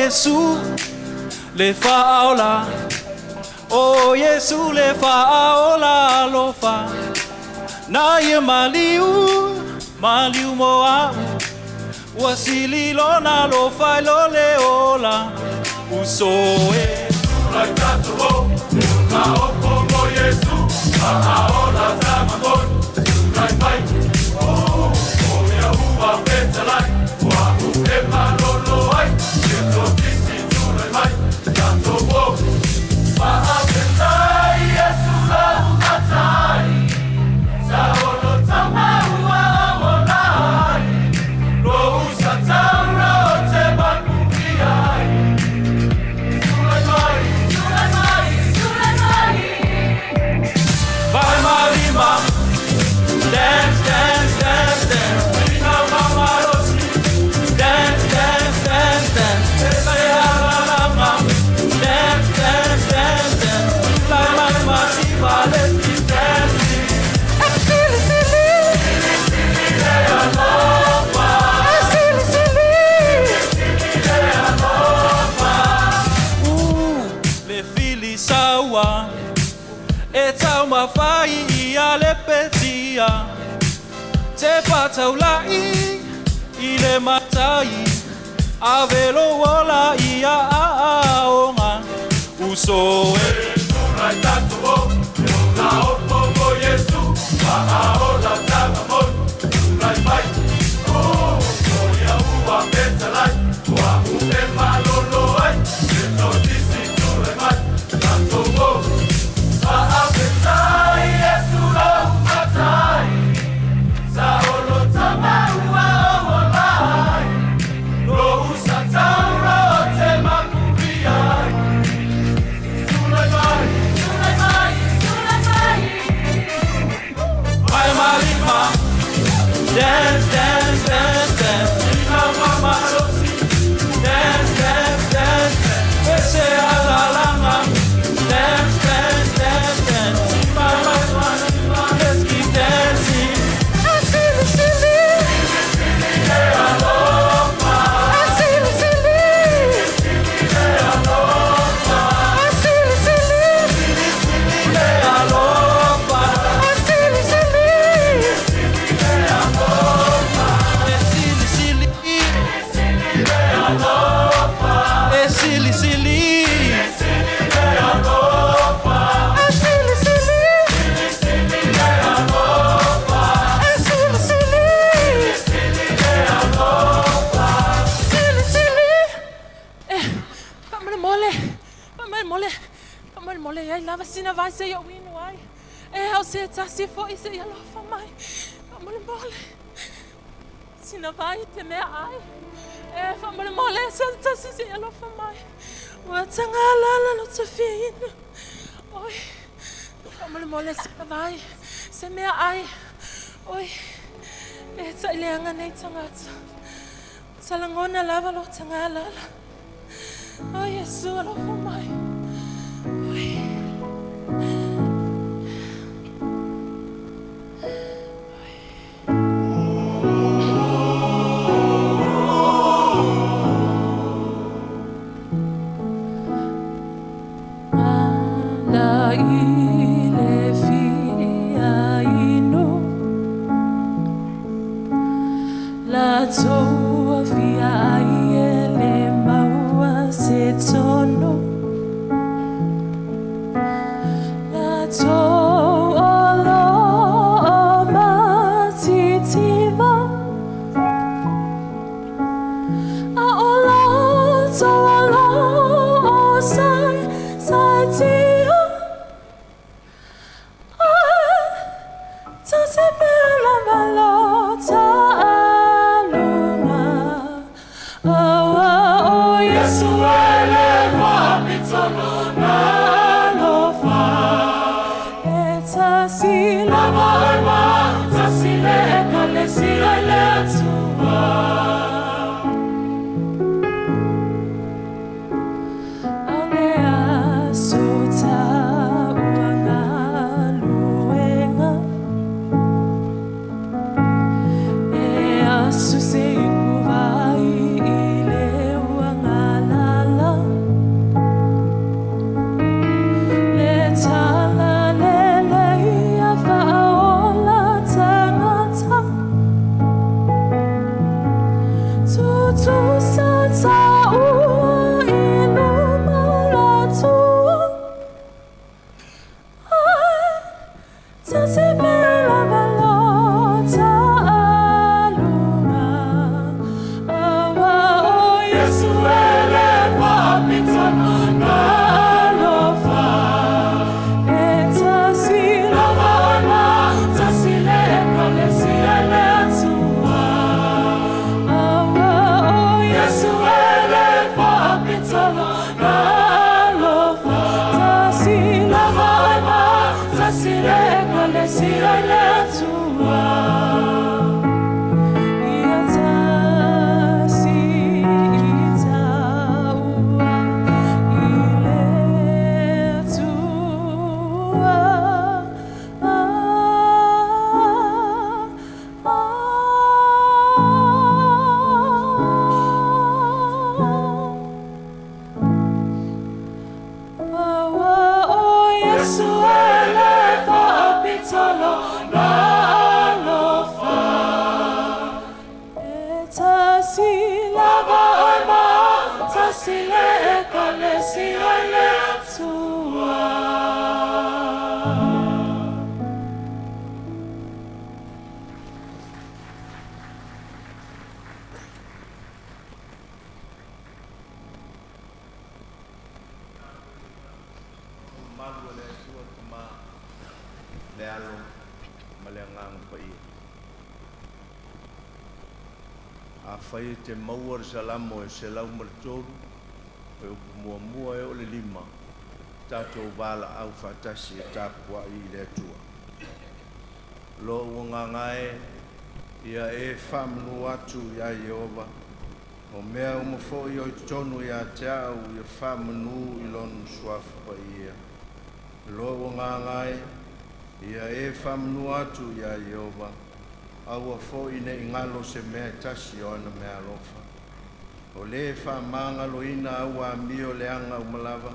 Yesu le faaola, o Yesu le faaola alofa. Na ia maliu, maliu mo au, ua sili lona alofa i lo le ola. Uso e. Vai malima, dance, dance, dance, dance. Lima mama rosi, dance, dance, dance, dance. Ese ala lama, dance, dance, dance, dance. La mama si va, let's keep dancing. Le fili saua, e tau mawhai ia le petia. Te pataulai i le matai, a velo ola ia aonga. Uso e. Vai malima, dance, dance, dance, dance. Lima mama rosi, dance, dance, dance, dance. Ese ala langa, dance, dance, dance, dance. Lima mama, let's keep dancing. E sili sili, e sili sili, e sili sili, e sili sili, sili sili. Faamolemole, faamolemole, faamolemole ai lava sina vai se ia inu ai. E au se tasi fo'i se ia alofa mai. Faamolemole. Sina vai te mea ai. E faamolemole se tasi se ia alofa mai. Ua taga lala lo te fia inu. Oi. Faamolemole sina vai. Se mea ai. Oi. E taileaga nei tagata. Talagona lava lo taga lala. O Iesu alofa mai. Oi. Ala i le fia inu La toa fia ai e le maua se tono La toa lo o matitiva A o lo toa lo o sai sai tio E asu se ipu vai i tausi le Ekalesia i le Atua. Mamalu e le Atua Tama, le Alo ma le Agaga Paia. Afai e te maua le Salamo e 103, e upu muamua e oo i le 5, tatou valaau faatasi e tapuai i le Atua. Lou agaga e, ia e faamanu atu iā Ieova, o mea uma foi o i totonu ia te au ia faamanu i Lona Suafa Paia. Lou agaga e, ia e faamanu atu iā Ieova, aua foi ne i galo se mea e tasi o ana meaalofa. O lē faamagaloina au amio leaga uma lava,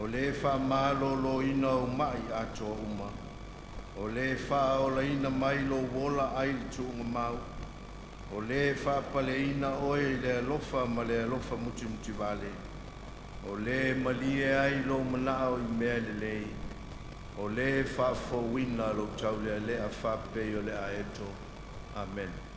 o lē faamalōlōina ou ma'i atoa uma, o lē faaolaina mai lou ola ai le tuugamau, o lē faapaleina oe i le alofa ma le alofa mutimutivale, o lē malie ai lou manao i mea lelei, o lē faafouina lou taulealea faapei o le aeto. Amene.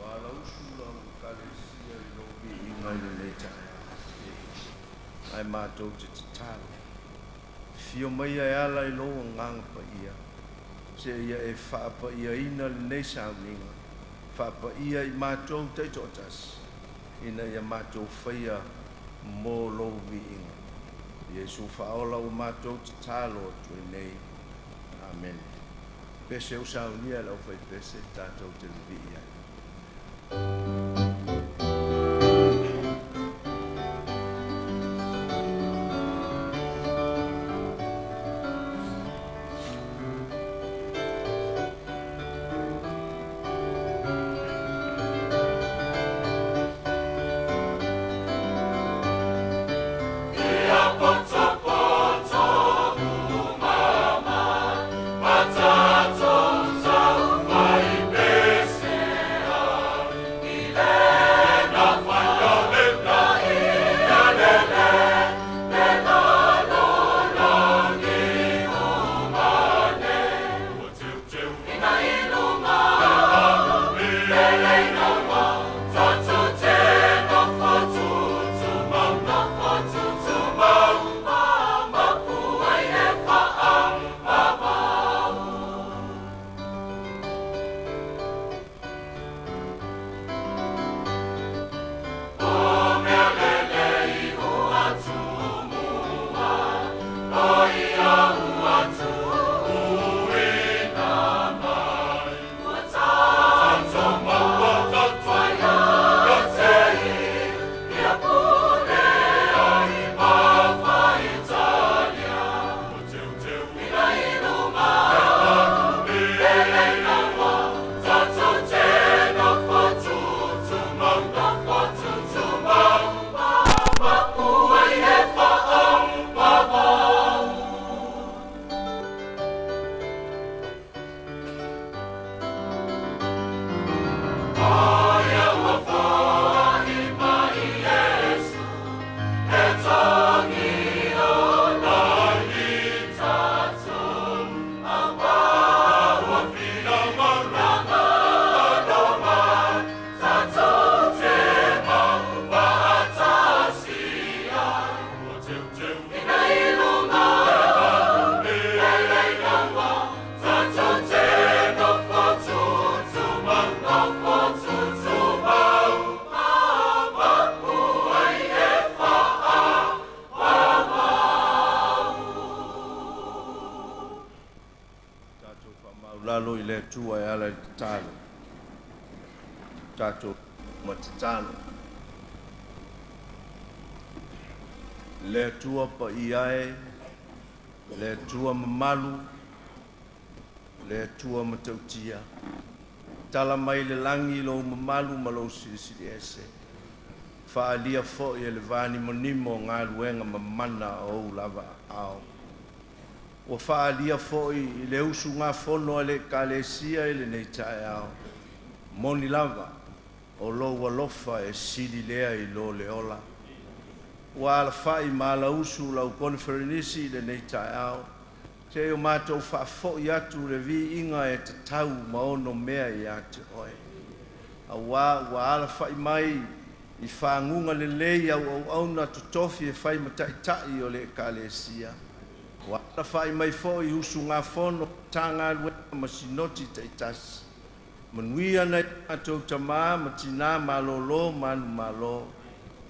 Ua alausu lau Ekalesia i lou viiga i lenei taeao, ae matou te tatalo, afio maia e ala i lou Agaga Paia, seia e faapaiaina lenei sauniga, faapaia i matou taitoatasi, ina ia matou faia mo lou viiga. Iesu Faaola ua matou tatalo atu ai nei. Amene. Pese ua saunia e le aufaipese tatou te vivii ai. Ia alo i le Atua e ala i le tatalo. Tatou ma tatalo. Le Atua paia e, le Atua mamalu, le Atua matautia. Tala mai le lagi lou mamalu ma lou silisili ese. Faaalia foi e le vanimonimo galuega mamana o ou lava aao. Ua faaalia foi i le usugafono a le Ekalesia i lenei taeao, moni lava o lou alofa e sili lea i lo le ola. Ua alafa'i ma alausu lau koneferenisi i lenei taeao, seia o matou faafoi atu le viiga e tatau ma onomea ia te Oe, auā ua alafa'i mai i faguga lelei au auauna totofi e fai ma Ta'ita'i o le Ekalesia. Ua alafa'i mai foi i usugafono a Matagaluega ma Sinoti ta'itasi. Manuia nai o matou tamā ma tinā malōlō manumalo,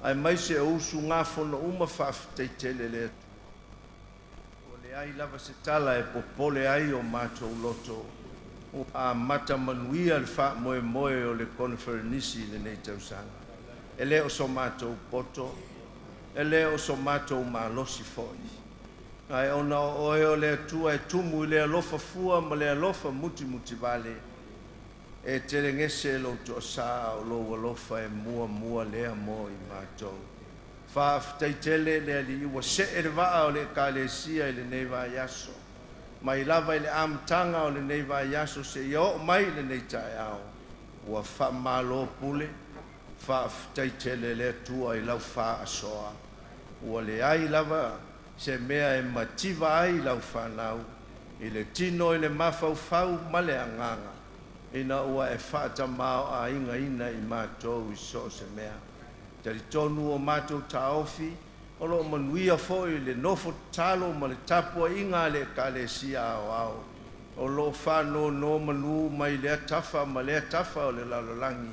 aemaise o usugafono uma. Faafetai tele le Atua. Ua leai lava se tala e popole ai o matou loto, ua amata manuia le faamoemoe o le koneferenisi i lenei tausaga. E le o so matou poto, e le o so matou malosi foi, ae ona o Oe o le Atua e tumu i le alofa fua ma le alofa mutimutivale. E telegese lou toasā, a o lou alofa e muamua lea mo i matou. Faafetai tele le Alii, ua see le vaa o le Ekalesia i lenei vaiaso, mai lava i le amataga o lenei vaiaso seia oo mai i lenei taeao. Ua faamalo pule, faafetai tele le Atua i lau faasoa. Ua leai lava se mea e mativa ai lau fanau i le tino, i le mafaufau ma le agaga, ina ua e faatamāo'aigaina i matou i so o se mea. Talitonu o matou taofi o lo o manuia foi le nofo tatalo ma le tapuaiga a le Ekalesia Aoao o lo o faanonomanu mai lea tafa ma lea tafa o le lalolagi,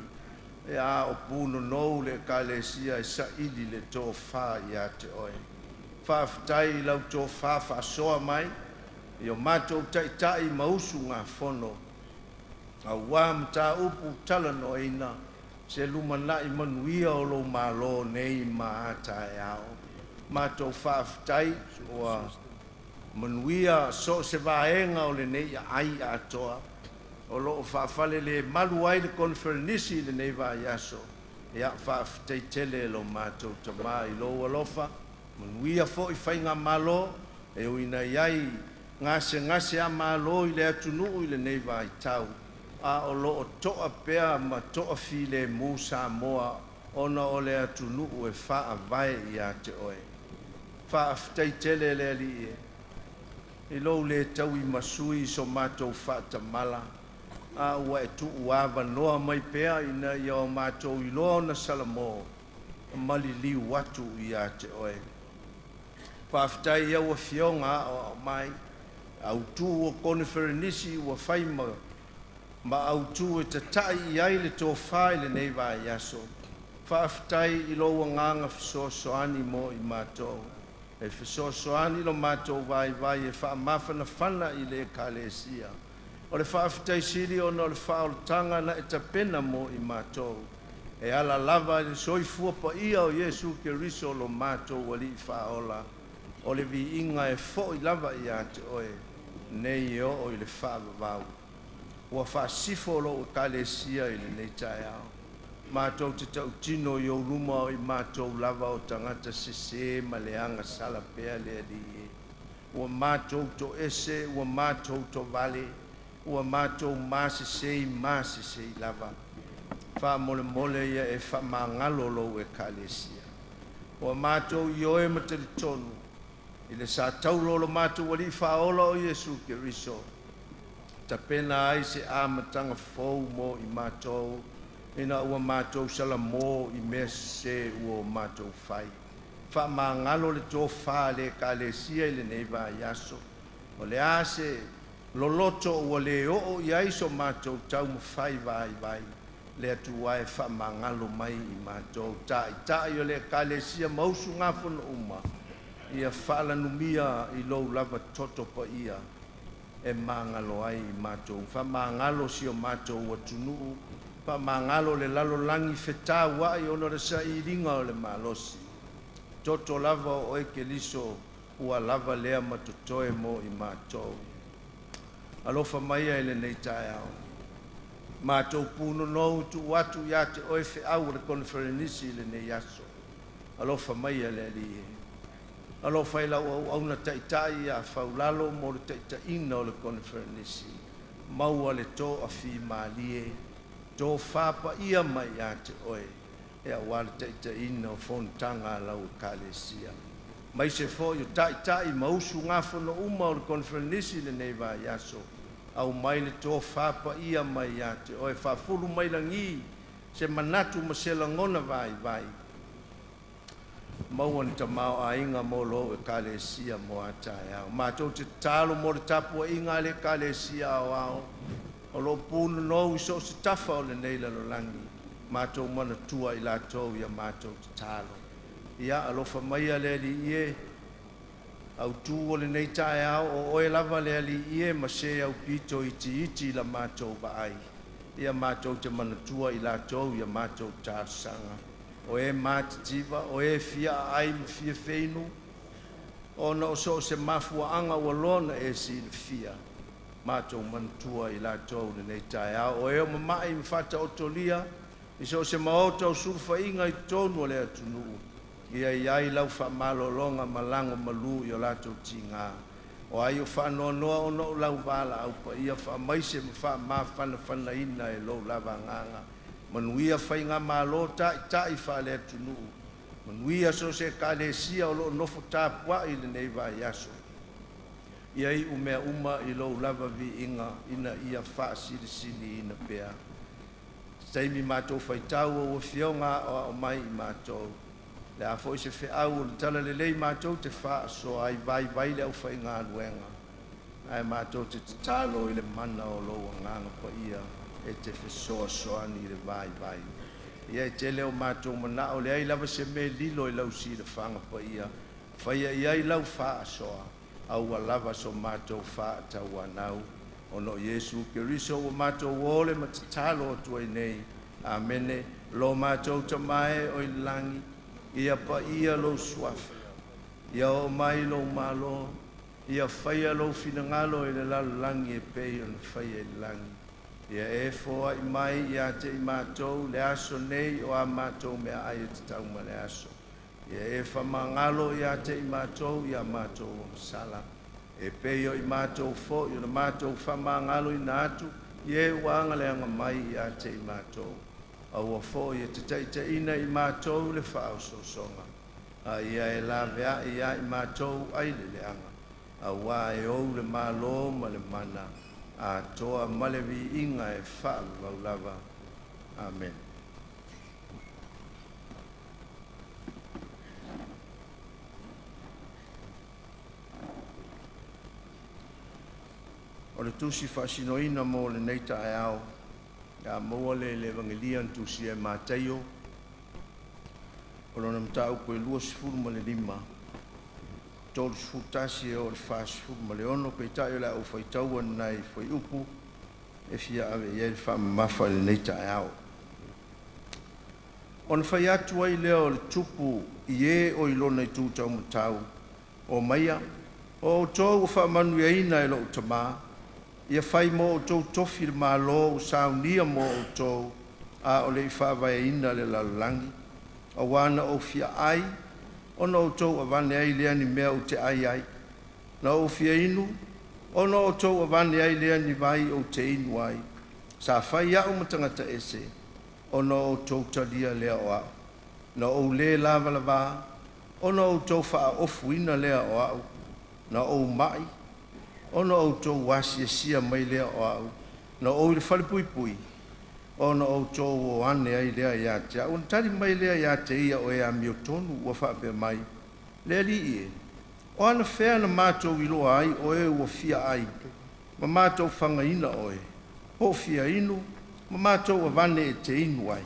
a o punonou le Ekalesia e saili le tofa ia te Oe. Faafetai i lau tofa faasoa mai i o matou Taitai ma usugafono auā mataupu talanoaina se lumanai manuia o lou Malo nei ma a taeao. Matou faafetai ua manuia so o se vaega o lenei aai atoa o lo o faafalelemalu ai le koneferenisi i lenei vaiaso. Ia faafetai tele e lo matou Tamā i lou alofa, manuia foi faigamalo e ui ina i ai gasegase ā-Malo i le atunuu i lenei vaitau, a o lo o to'a pea ma toafilemu Samoa ona o le atunuu e faavae ia te Oe. Faafetai tele le Alii e i lou le tauimasui i so matou faatamala, a ua e tuuavanoa mai pea ina ia o matou iloa ona salamo ma liliu atu ia te Oe. Faafetai i au Afioga Aoao mai, autū o koneferenisi ua fai ma autū e tata'i i ai le tofā i lenei vaiaso. Faafetai i lou Agaga fesoasoani mo i matou, e fesoasoani lo matou vaivai e faamafanafana i le Ekalesia. O le faafetai sili ona o le faaolataga na e tapena mo i matou, e ala lava i le soifua paia o Iesu Keriso lo matou Alii Faaola. O le viiga e fo'i lava ia te Oe nei e oo i le faavavau. Ua faasifo lou Ekalesia i lenei taeao, matou te tautino i ou luma o i matou lava o tagata sesē ma le agasala pea le Alii e. Ua matou toese, ua matou tovale, ua matou masesei masesei lava. Faamolemole ia e faamagalo lou Ekalesia. Ua matou ioe ma talitonu i le sa taulo o lo matou Alii Faaola o Iesu Keriso, tapena ai se amataga fou mo i matou ina ua matou salamo i mea sesē ua o matou fai. Faamagalo le tofā a le Ekalesia i lenei vaiaso. O le a se loloto ua le oo i ai so matou taumafai vaivai, le Atua e, faamagalo mai i matou, Taitai o le Ekalesia ma usugafono uma, ia faalanumia i lou lava toto paia. e magalo ai i matou. Faamagalo si o matou atunuu, faamagalo le lalolagi fetauai ona o le sailiga o le malosi. Toto lava o oe Keriso ua lava lea ma totoe mo i matou. Alofa maia i lenei taeao, matou punonou tuu atu ia te oe feau o le Koneferenisi i lenei aso. Alofa maia le Alii e. Alofa i lau auauna taitai ia Faulalo mo le taitaiina o le Koneferenisi, maua le toafimalie, tofa paia mai ia te oe, aua le taitaiina o fonotaga a lau Ekalesia. Aemaise foi o taitai ma usugafono uma o le Koneferenisi i lenei vaiaso, aumai le tofa paia mai ia te oe, faafulu mai lagi se manatu ma se lagona vaivai, maua ni tamaoaiga mo lou Ekalesia mo a taeao. Matou te tatalo mo le tapuaiga a le Ekalesia Aoao o lo o punonou i so o se tafa o lenei lalolagi, matou manatua i latou i a matou tatalo. Ia alofa maia le Alii e, autu o lenei taeao, o oe lava le Alii e ma se aupito itiiti i la matou vaai. Ia matou te manatua i latou i a matou talosaga. O e matitiva, o e fia aai ma fia feinu, ona o so o se mafuaaga ua loa ona e silafia, matou manatua i latou i lenei taeao. O e o mamai ma faataotolia i so o se maota o sulufaiga i totonu o le atunuu, ia i ai lau faamalologa ma lagomalu i o latou tiga. O ai o faanoanoa ona o lau valaau paia, faamaise ma faamafanafanaina e lou lava Agaga. Manuia faigamalo taitai faale-atunuu, manuia so o se Ekalesia o lo o nofo tapuai i lenei vaiaso. Ia iu mea uma i lou lava viiga ina ia faasilisiliina pea. Se taimi matou faitau ua Afioga aoao mai i matou, le a foi se feau o le talalelei matou te faasoa ai, vaivai le aufaigaluega, ae matou te tatalo i le mana o lou Agaga Paia e te fesoasoani i le vaivai. Ia e tele o matou manao, leai lava se mea e lilo i lau silafaga paia, faia i ai lau faasoa, aua lava so matou faatauanau. Ona o Iesu Keriso ua matou ole ma tatalo atu ai nei. Amene. Lo matou Tama e o i le lagi, ia paia lou suafa, ia oo mai lou malo, ia faia lou finagalo i le lalolagi e pei ona faia i le lagi. Ia e foai mai ia te i matou le aso nei o a matou meaai e tatau ma le aso. Ia e faamagalo ia te i matou i a matou ogasala, e pei o i matou foi o le matou faamagaloina atu i e ua agaleaga mai ia te i matou. Aua foi e te taitaiina i matou le faaosoosoga, a ia e laveai ia i matou ai le leaga, auā e ou le malo ma le mana atoa ma le viiga e faavavau lava. Amene. O le tusi faasinoina mo lenei taeao, ia maua le i le Evagelia na tusia e Mataio, o lona mataupu e 25, 31 e oo i le 46, peitai o le a ou faitaua ni nai fuaiupu e fia ave i ai le faamamafa i lenei taeao. Ona fai atu ai lea o le tupu i e o i lona itu taumatau, “Omaia, o outou ua faamanuiaina e lou Tama, ia fai mo outou tofi le malo ua saunia mo outou a o le i faavaeina le lalolagi. Auā na ou fia ai, ona outou avane ai lea ni mea ou te ai ai. Na ou fia inu, ona outou avane ai lea ni vai ou te inu ai. Sa fai a'u ma tagata ese, ona outou talia lea o a'u. Na ou lē lavalavā, ona outou faaofuina lea o a'u. Na ou ma'i, ona outou asiasia mai lea o a'u. Na ou i le falepuipui, ona outou o ane ai lea ia te a'u.” Ona tali mai lea ia te ia o e amiotonu ua faapea mai, “Le Alii e, o anafea na matou iloa ai oe ua fia ai, ma matou fagaina oe, po o fia inu, ma matou avane e te inu ai?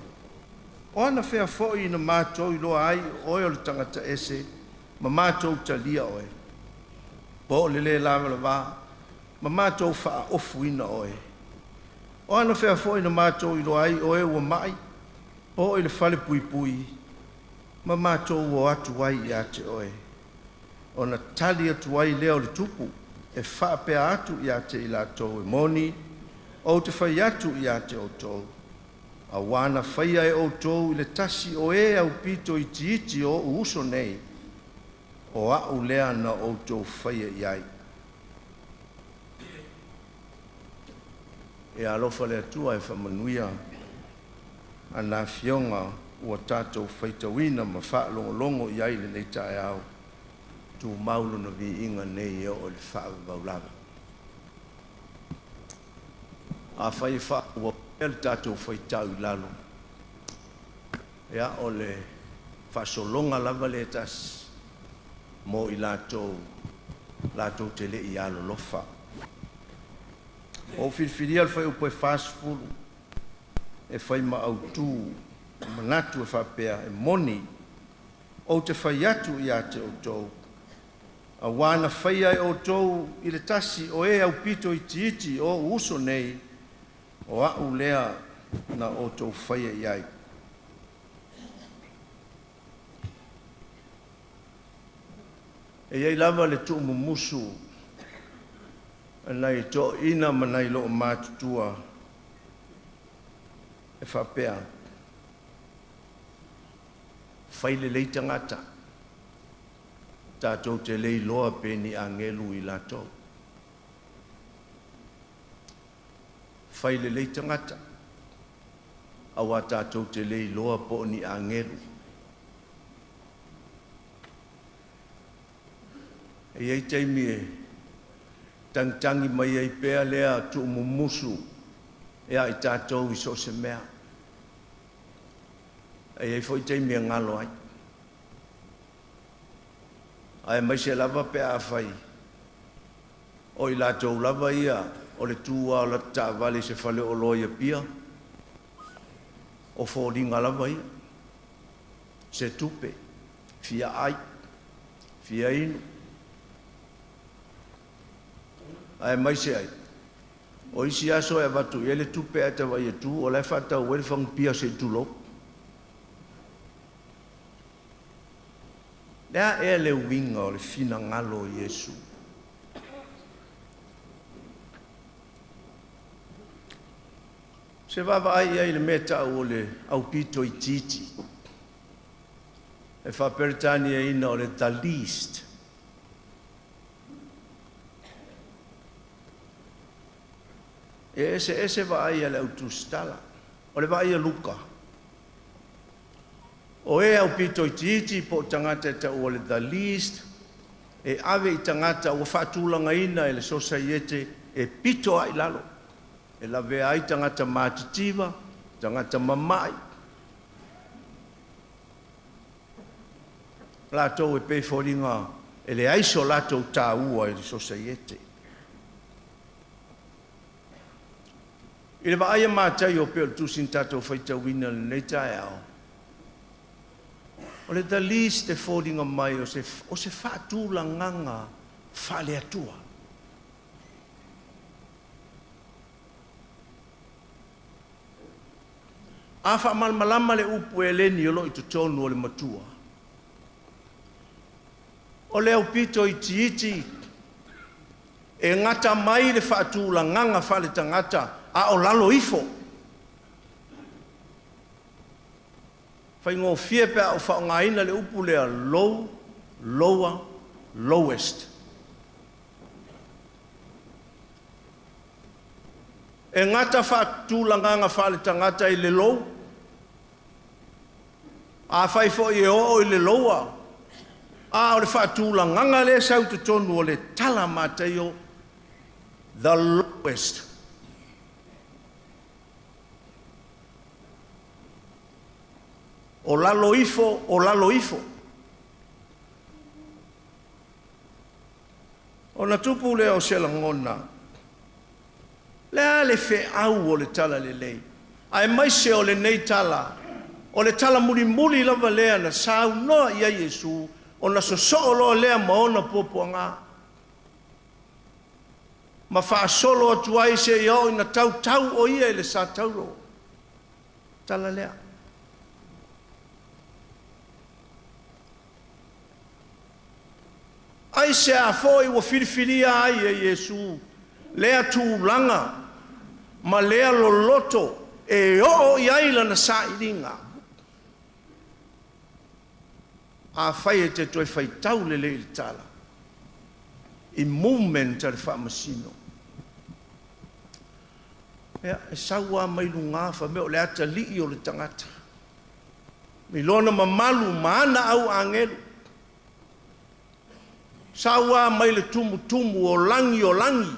O anafea foi na matou iloa ai o oe o le tagata ese, ma matou talia oe, po o le lē lavalavā, ma matou faaofuina oe? O anafea foi na matou iloa ai oe ua ma'i, po o i le falepuipui, ma matou o atu ai ia te oe? Ona tali atu ai lea o le Tupu e faapea atu ia te i latou, E moni, ou te fai atu ia te outou, auā na faia e outou i le tasi o e aupito itiiti o o'u uso nei, o a'u lea na outou faia i ai. Ia alofa le Atua e faamanuia ana Afioga ua tatou faitauina ma faalogologo i ai i lenei taeao, tumau lona viiga nei e oo i le faavavau lava. Afai e faaauau pea le tatou faitau i lalo, ia o le faasologa lava lea e tasi mo i latou latou te le i alolofa. Ua ou filifilia le fuaiupu e 40 e fai ma autu manatu e faapea, E moni, ou te fai atu ia te outou, auā na faia e outou i le tasi o e aupito itiiti o o'u uso nei, o a'u lea na outou faia i ai. E i ai lava le tuumumusu a nai toeaiina ma nai loomatutua e faapea, fai lelei tagata, tatou te le iloa pe ni agelu i latou. Fai lelei tagata, auā tatou te le iloa po o ni agelu. E i ai taimi e tagitagi mai ai pea lea tuumumusu ia i tatou i so o se mea. E i ai foi taimi e galo ai. Aemaise lava pe afai o i latou lava ia o le tu lava o lata taavale i se faleoloa i Apia, o foliga lava ia, se tupe, fia ai, fia inu. Aemaise ai, o isi aso e avatu i ai le tupe ae ta vaai atu o la e faatau ai le fagupia se i tulou. O le a ea le uiga o le finagalo o Iesu? Se vaavaai i ai i le mea e ta'u o le aupito itiiti, e faaperetaniaina o le the least. E eseese vaai a le au tusitala. O le vaai a Luka, o e aupito itiiti po o tagata e ta'u o le the least, e ave i tagata ua faatulagaina e le sosaiete e pito lava i lalo, e lavea ai tagata matitiva, tagata mama'i, latou e pei e foliga e leai so latou taua i le sosaiete. I le vaai a Mataio pei o le tusi na tatou faitauina i lenei taeao, o le the least e foliga mai o se faatulagaga faale-Atua. A faamalamalama le upu Eleni o lo o i totonu o le matua, o le aupito itiiti e gata mai le faatulagaga faaletagata a o lalo ifo. Faigofie pe a ou faaaogaina le upu lea low, lower, lowest. E gata faatulagaga faaletagata i le low, afai foi e oo i le lower, a o le faatulagaga lea e sau i totonu o le tala a Mataio, the lowest. O lalo ifo, o lalo ifo. Ona tupu lea o se lagona, le a le feau o le talalelei, aemaise o lenei tala, o le tala mulimuli lava lea na saunoa i ai Iesu, ona sosoo loa lea ma ona puapuaga. ma faasolo atu ai seia oo ina tautau o ia i le sa tauro. Tala lea. Aisea foi ua filifilia ai e Iesu lea tulaga ma lea loloto e oo i ai lana sailiga? Afai e te toe faitau lelei i le tala, i movement a le Faamasino, ia, e sau lava mai luga fai mai o le atalii o le tagata, i lona mamalu ma ana au agelu, sau lava mai le tumutumu o lagi o lagi,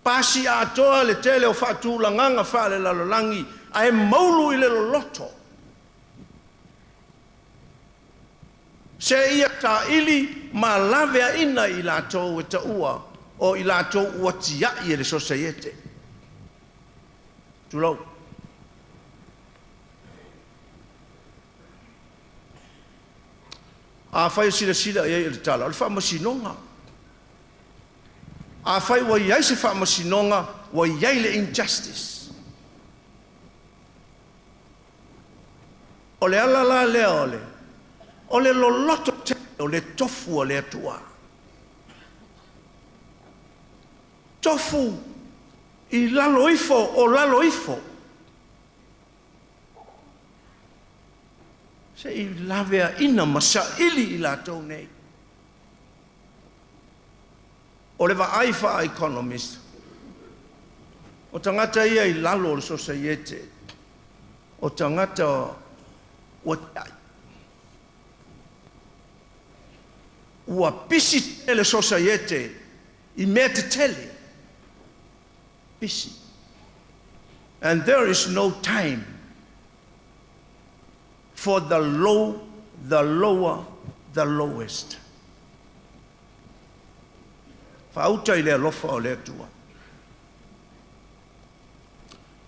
pasi atoa le tele o faatulagaga faale-lalolagi, ae moulu i le loloto, seia saili ma laveaina i latou e taua o i latou ua tiai e le sosaiete. Tulou. Afai e silasila i ai i le tala, o le faamasinoga. Afai ua i ai se faamasinoga, ua i ai le injustice. O le ala la lea o le o le loloto tele o le tofu a le Atua. Tofu i lalo ifo o lalo ifo. Se i laveaina ma saili i latou nei. O le vaai faa-economist, o tagata ia i lalo o le sosaiete, o tagata ua tiai. Ua pisi tele le sosaiete i mea tetele. Pisi. And there is no time for the low, the lower, the lowest. Faauta i le alofa o le Atua.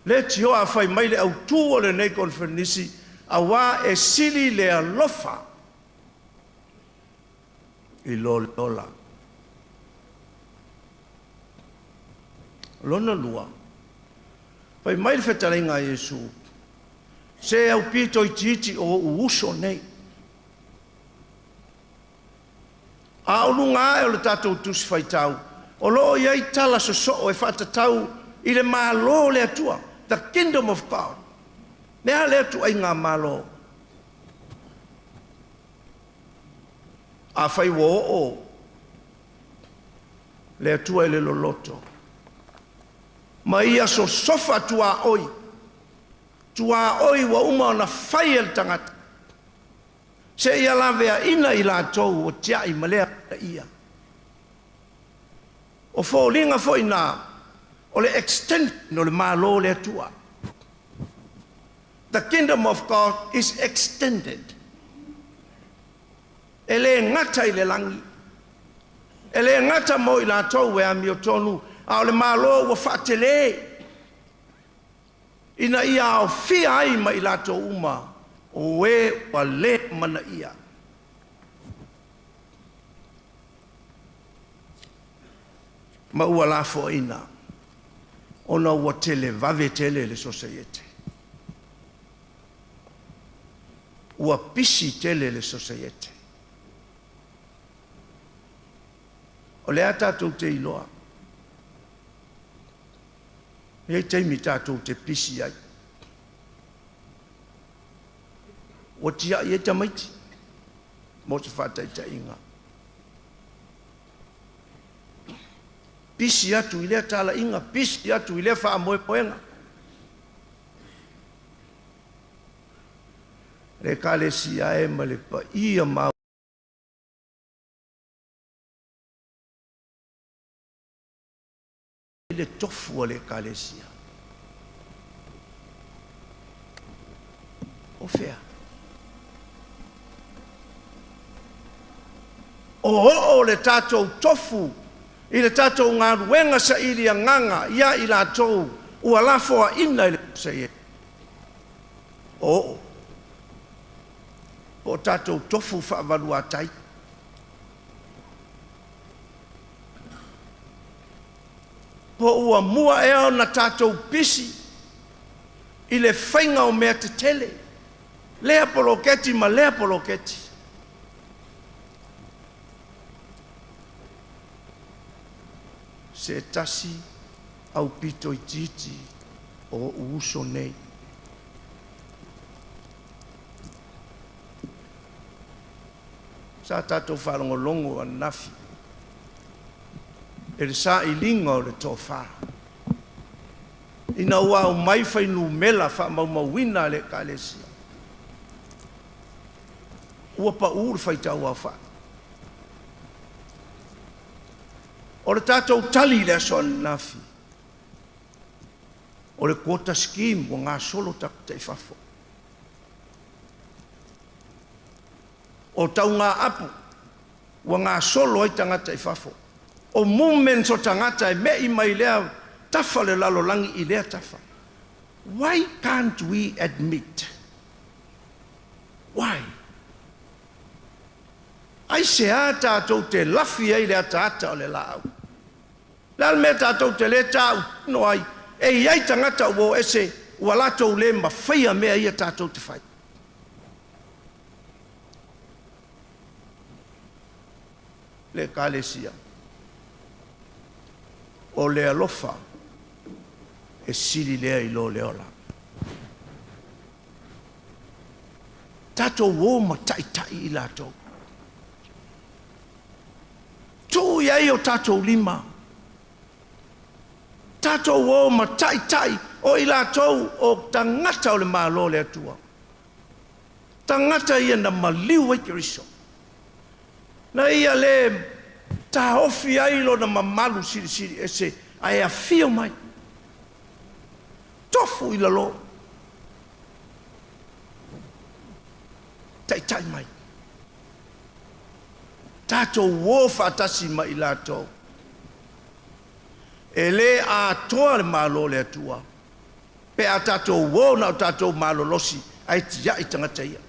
Leitioa a fai mai le autū o lenei koneferenisi, auā e sili le alofa i lo le ola. Lona lua, fai mai le fetalaiga a Iesu, Se aupito itiiti o ou uso nei. A o luga ae o le tatou Tusi Faitau, o lo o i ai tala sosoo e faatatau i le Malo o le Atua, the Kingdom of God. Le a lea ituaiga Malo? Afai ua oo le Atua i le loloto ma ia sosofa tuaoi, tuaoi ua uma ona fai e le tagata, seia laveaina i latou ua tiai ma le amanaia. O foliga foi na o le extension o le Malo o le Atua. The kingdom of God is extended. E le gata i le lagi, e le gata mo i latou e amiotonu, a o le Malo ua faatele ina ia aofia ai ma i latou uma o e ua le amanaia. Ma ua lafoaina ona ua televave tele le sosaiete. Ua pisi tele le sosaiete. O lea tatou te iloa, e i ai taimi tatou te pisi ai. Ua tiai ai tamaiti, mo se faataitaiga. Pisi atu i lea talaiga, pisi atu i lea faamoemoega. Le Ekalesia e ma le paia le tofu a le Ekalesia. O fea? O oo le tatou tofu i le tatou galuega saili agaga ia i latou ua lafoaina i le sosaiete. O oo. Po o tatou tofu faavaluatai. Po ua mua ea ona tatou pisi i le faiga o mea tetele, lea poloketi ma lea poloketi. Se tasi aupito itiiti o o'u uso nei. Sa tatou faalogologo ananafi i le sailiga o le tofa, ina ua aumai fuainumera faamaumauina a le Ekalesia, ua pau le faitau aofai. O le tatou tali i le aso ananafi, o le quota scheme ua gasolo tagata i fafo. O taugaapu ua gasolo ai tagata i fafo. O movements o tagata e me'i mai lea tafa o le lalolagi i lea tafa. Why can't we admit? Why? Aisea tatou te lafi ai i le ataata o le laau? O le a le mea tatou te le tautino ai e i ai tagata ua o ese ua latou le mafaia mea ia tatou te fai? Le Ekalesia, o le alofa e sili lea i lo le ola. Tatou o ma taitai i latou. Tuu i ai o tatou lima. Tatou o ma taitai o i latou o tagata o le Malo o le Atua. Tagata ia na maliu ai Keriso. Na ia le taofi ai lona mamalu silisili ese ae afio mai, tofu i lalo, taitai mai. Tatou o faatasi ma i latou. E le atoa le Malo o le Atua pe a tatou o na o tatou malolosi ae tiai tagata ia.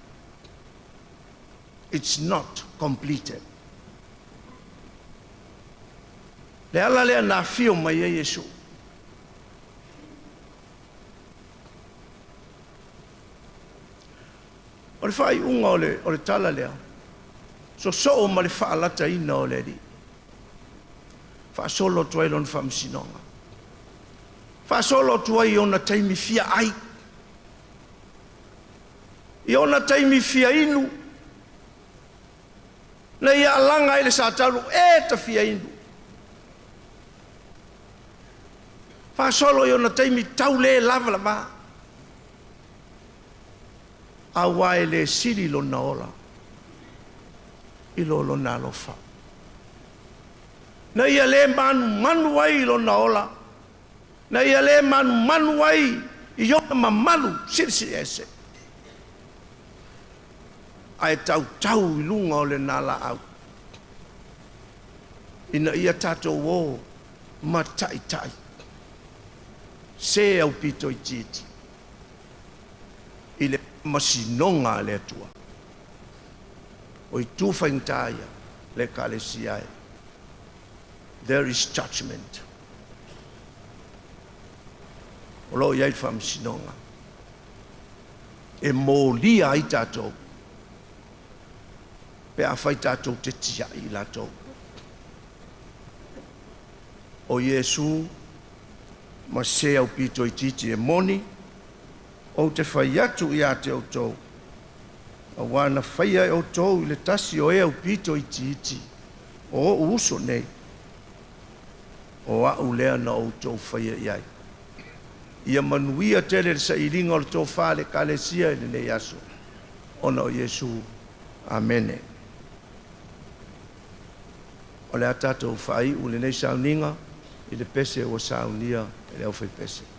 It's not completed. Le ala lea na afio mai ai Iesu. O le faaiuga o le tala lea, sosoo ma le faalataina o le Alii, faasolo atu ai lona faamasinoga, faasolo atu ai i ona taimi fia ai, i ona taimi fia inu, na ia alaga ai le Sataulu, e ta fia inu. Faasolo i ona taimi tau le lavalava, aua e le sili lona ola i lo lona alofa. Na ia le manumanu ai i lona ola, na ia le manumanu ai i ona mamalu silisili ese, ae tautau i luga o lena laau, ina ia tatou o ma taitai se aupito itiiti i le faamasinoga a le Atua. O itu faigata ia le Ekalesia e. There is judgment. O lo o i ai le faamasinoga e molia ai tatou pe afai tatou te tiai i latou. O Iesu ma se aupito itiiti e moni, ou te fai atu ia te outou, auā na faia e outou i le tasi o e aupito itiiti o o'u uso nei, o a'u lea na outou faia i ai. Ia manuia tele le sailiga o le tofa a le Ekalesia i lenei aso, ona o Iesu. Amene. O le a tatou faaiu lenei sauniga i le pese ua saunia e le aufaipese.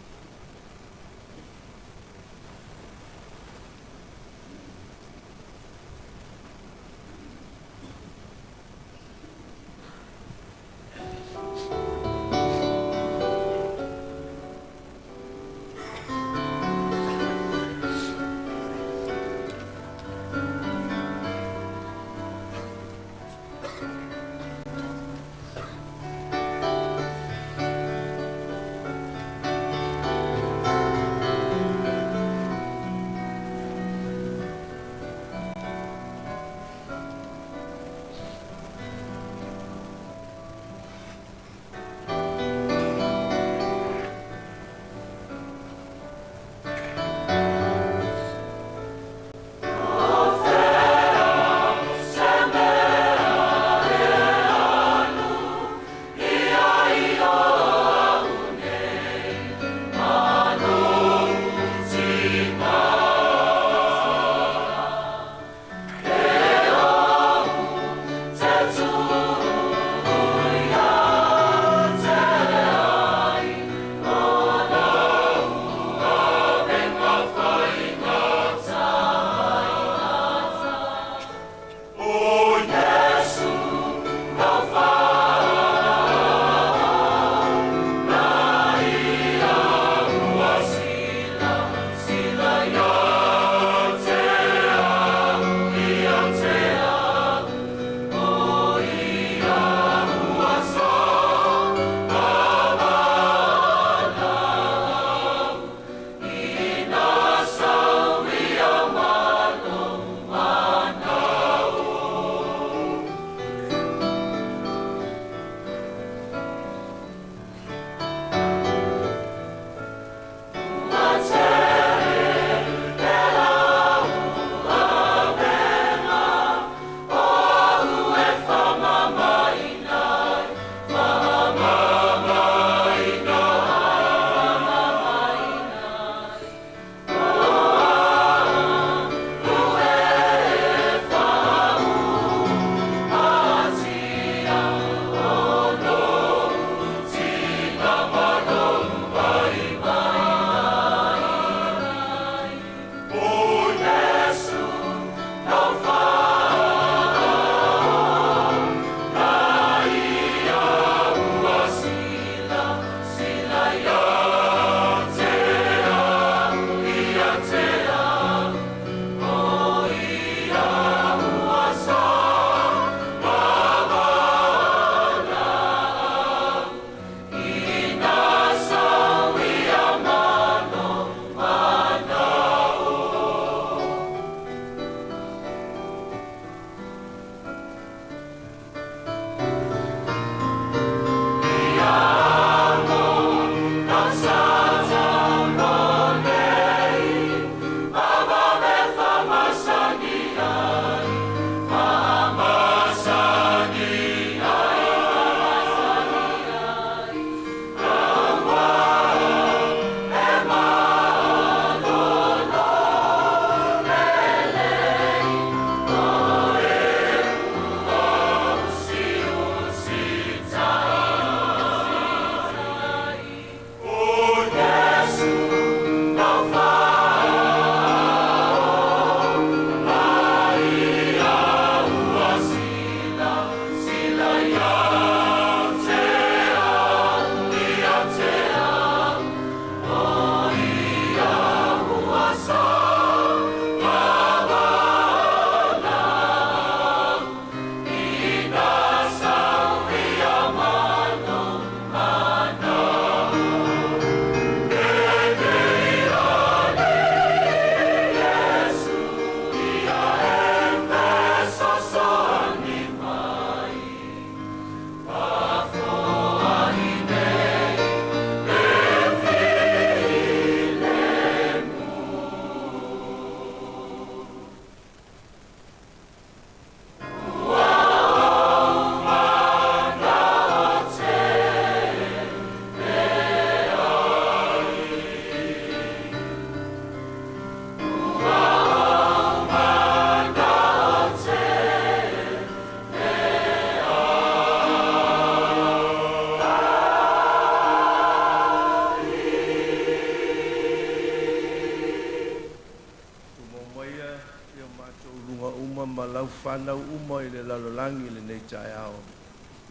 matou luga uma ma lau fanau uma i le lalolagi i lenei taeao.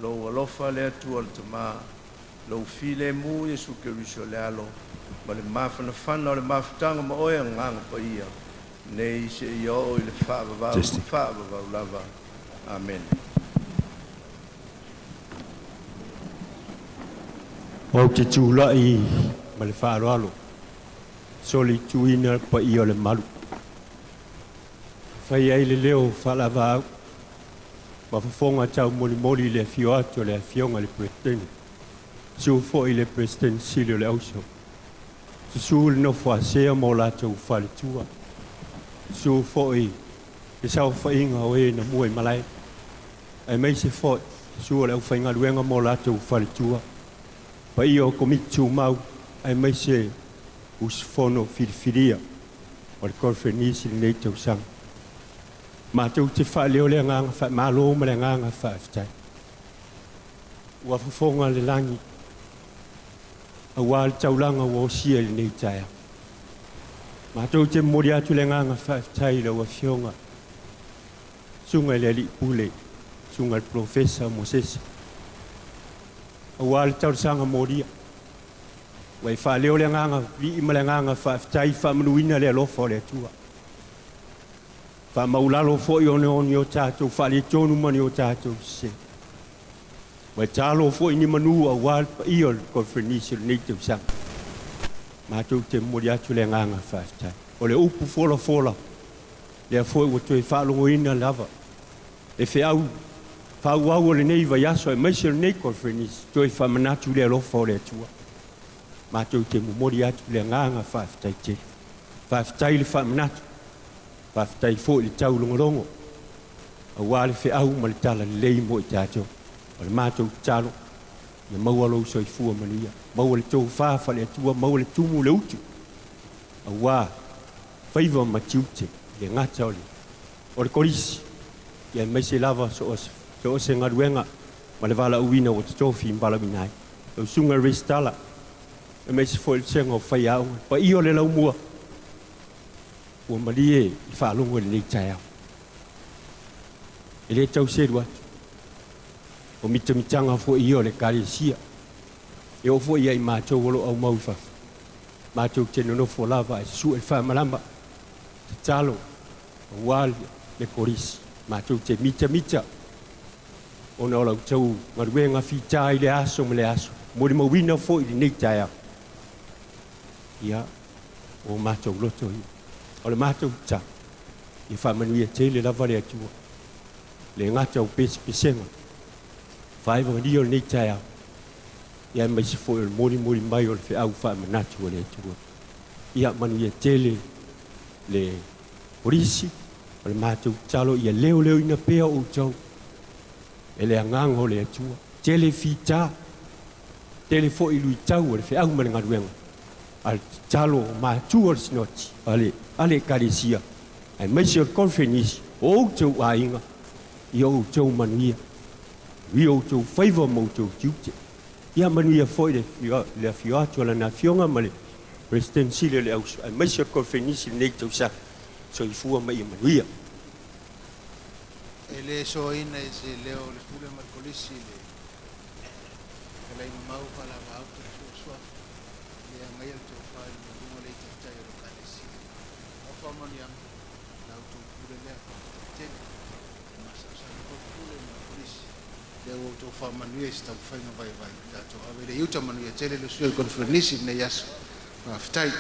Lou alofa le Atua le Tamā, lou filemu Iesu Keriso le Alo, ma le mafanafana o le mafutaga ma oe Agaga Paia, nei seia oo i le faavavau Testing. Faavavau lava. Amene. Ou te tulai ma le faaaloalo, solituina le paia o le malu. Fai ai le leo faalavaau ma fofoga taumolimoli i le afio atu o le afioga i le Peresetene. Susu foi le Peresetene Sili o le Auso. Susu le nofo a sea ma o latou faletua. Susu foi le saofaiga o e na mua i malae. Aemaise foi, susu o le aufaigaluega ma o latou faletua. Paia o Komiti Tumau, aemaise usufono filifilia o le Koneferenisi i lenei tausaga. Matou te faaleo le agaga faamalo ma le agaga faafetai. Ua fofoga le lagi aua le taulaga ua osia i lenei taeao. Matou te momoli atu le agaga faafetai i lau Afioga, Susuga i le Alii Pule, Susuga i le Polofesa Mosese, aua le talosaga molia. Ua e faaleo le agaga vivii ma le agaga faafetai, faamanuina le alofa o le Atua. Faamaulalo foi ona o ni o tatou faaletonu ma ni o tatou sese. Ua e talo foi ni manu aua le paia o le Koneferenisi o lenei tausaga. Matou te momoli atu le agaga faafetai. O le upu folafola, lea foi ua toe faalogoina lava le feau faaauau o lenei vaiaso aemaise o lenei Koneferenisi, toe faamanatu le alofa o le Atua. Matou te momoli atu le agaga faafetai tele. Faafetai le faamanatu, faafetai foi le taulogologo, aua le feau ma le talalelei mo i tatou. O le matou tatalo, ia maua lou soifua manuia, maua le tofa faale-Atua, maua le tumu le utu, aua faiva ma tiute, le gata o le kolisi, ia aemaise lava so o se galuega ma le valaauina ua totofi ma valaauina ai. Lau Susuga i le Resitala, aemaise foi le vasega o faiaoga, le paia o le laumua, ua malie i faalogo i lenei taeao. E le tau selu atu, o mitamitaga foi ia o le Ekalesia, e oo foi ia i matou o lo o aumau i fafo, matou te nonofo lava ae susue le faamalama, tatalo aua le kolisi, matou te mitamita ona o lau tau galuega fita i le aso ma le aso, molimauina foi i lenei taeao. Ia, o matou loto ia. O le matou tatalo, ia faamanuia tele lava le Atua. Le gata o pesepesega, faaivagia o lenei taeao, ia aemaise foi o le molimoli mai o le feau faamanatu a le Atua. Ia manuia tele le kolisi, o le matou tatalo ia leoleoina pea outou e le agaga o le Atua. Tele fita, tele foi luitau o le feau ma le galuega, a le tatalo o matua o le sinoti, a le Ekalesia, aemaise o le Koneferenisi, o outou aiga, ia outou manuia, manuia outou faiva ma outou tiute. Ia manuia foi le afio atu o lana afioga ma le Peresetene Sili o le Auso, aemaise o le Koneferenisi i lenei tausaga. Soifua ma ia manuia. E le soaina i se leo o le pule ma le kolisi le fetalaiga mau faalavaauta le suasuafa le agaia le tofa i le maualuga le taitai o le Ekalesia. O faamanuiaga la outou pule lea faafetai tele. E masalosalo foi le pule ma le kolisi lea ua outou faamanuia i se taumafaiga vaivai tatou ave le iuta manuia tele le susu i le Koneferenisi i lenei aso. Faafetai.